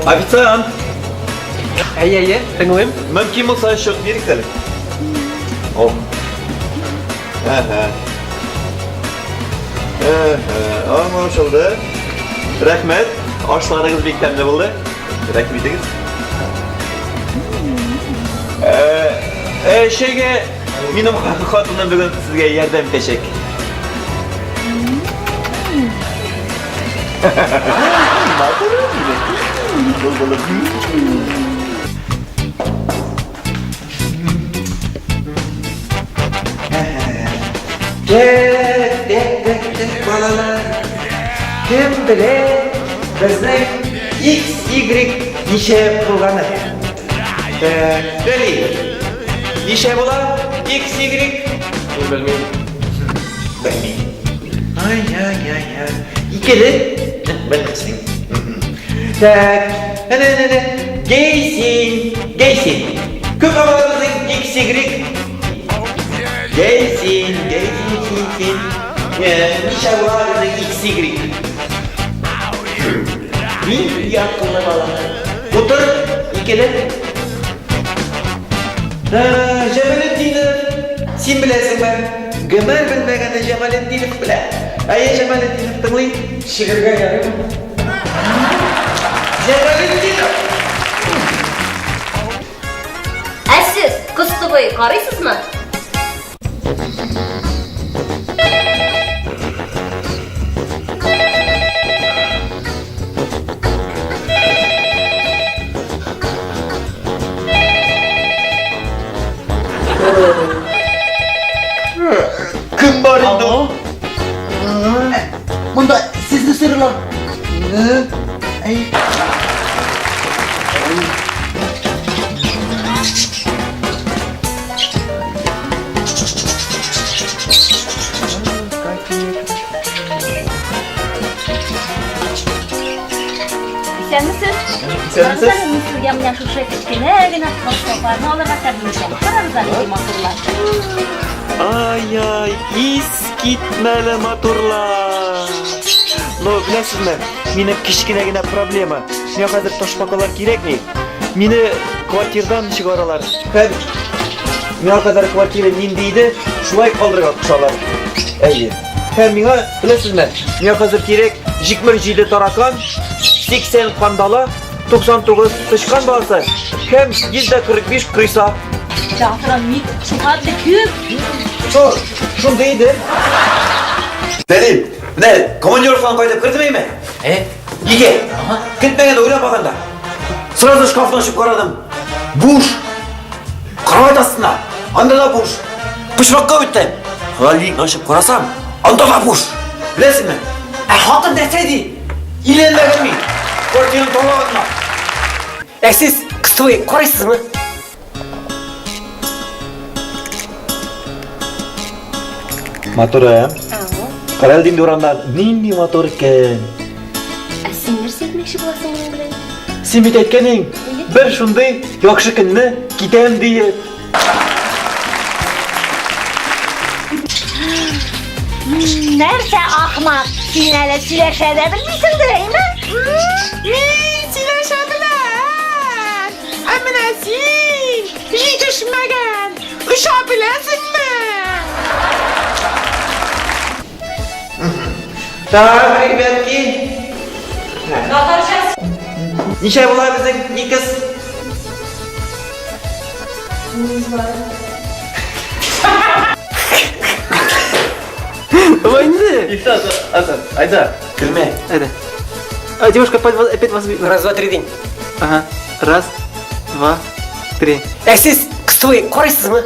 Официант! Әйе, әйе, тыңлыйм. Мөмкин булса счет бирегез әле. О. Әһә. Әһә, аңлашылды. Рәхмәт. Ашларыгыз бик тәмле булды. Рәхмәт итегез. Э, э, чәйгә минем хатыным бүген сезгә ярдәм итәчәк. Матурым минем. Булбулым. Тәк, тәк, тәк, тәк, балалар. Кем белә безнең X, Y ничә булганы? Так, Дәли. Ничә була X, Y? Мин белмим. Белмим. Ай-яй-яй-яй. Икеле. Белмәсең. Так, әнә, әнә, әнә. Гейсин, гейсин. Күп була безнең X, Y? Гейсин, гейсин, син, син. Ничә була безнең X, Y? Мин якынлы бала. Утыр, икеле. Җамалетдинов, син беләсеңме? Гомер белмәгәнне Җамалетдинов белә. Әйе, Җамалетдинов, тыңлыйм. Чигергә ярыймы? Җамалетдинов! Ә сез Кыз ТВ карыйсызмы? Кем бар инде ул? Монда сезне сорыйлар. Әй. Исәнмесез? Исәнмесез. Мин сезгә менә шушы кечкенә генә ташбакаларны алырга тәкъдим итәм. Карагыз әле, нинди матурлар. Ай-яй, искитмәле матурлар. Но беләсезме, минем кечкенә генә проблема. Миңа хәзер ташбакалар кирәкми. Мине квартирдан чыгаралар. Һәм миңа кадәр квартира нинди иде, шулай калдырырга кушалар. Әйе. Һәм миңа, беләсезме, миңа хәзер кирәк 77 таракан, 80 кандала, 99 тычкан баласы һәм 145 крыса. Театрга ник шулхәтле күп? Шул, шундый иде. Дәлил, менә командировкадан кайтып кердем әйме? Э? Нигә? Көтмәгәндә, уйламаганда. Сразу шкафны ачып карадым. Буш. Кровать астына. Анда да буш. Почмакка үттем. Холодильникны ачып карасам, анда да буш. Беләсеңме? Ә хатын нәрсә ди? Өйләнмәгән мин. Квартираны талаганнар. Ә сез Кыз ТВ карыйсызмы? Матур, ә? Кара әле инде урамда нинди матур икән. Ә син нәрсә әйтмәкче буласың моның белән? Син бит әйткәнең, бер шундый яхшы көнне китәм диеп. Нәрсә, ахмак? Син әле сөйләшә дә белмисеңдер, әйме? Мин сөйләшә беләм. Ә менә син җитешмәгән, оча беләсеңме? Так, ребятки. Ничә була безнең икс? Давай инде. Икс, айда. Көлмә. Әйдә. А, девушка, опять вас видно. Раз, два, три, день. Ага. Раз, два, три. Ә сез Кыз ТВ карыйсызмы?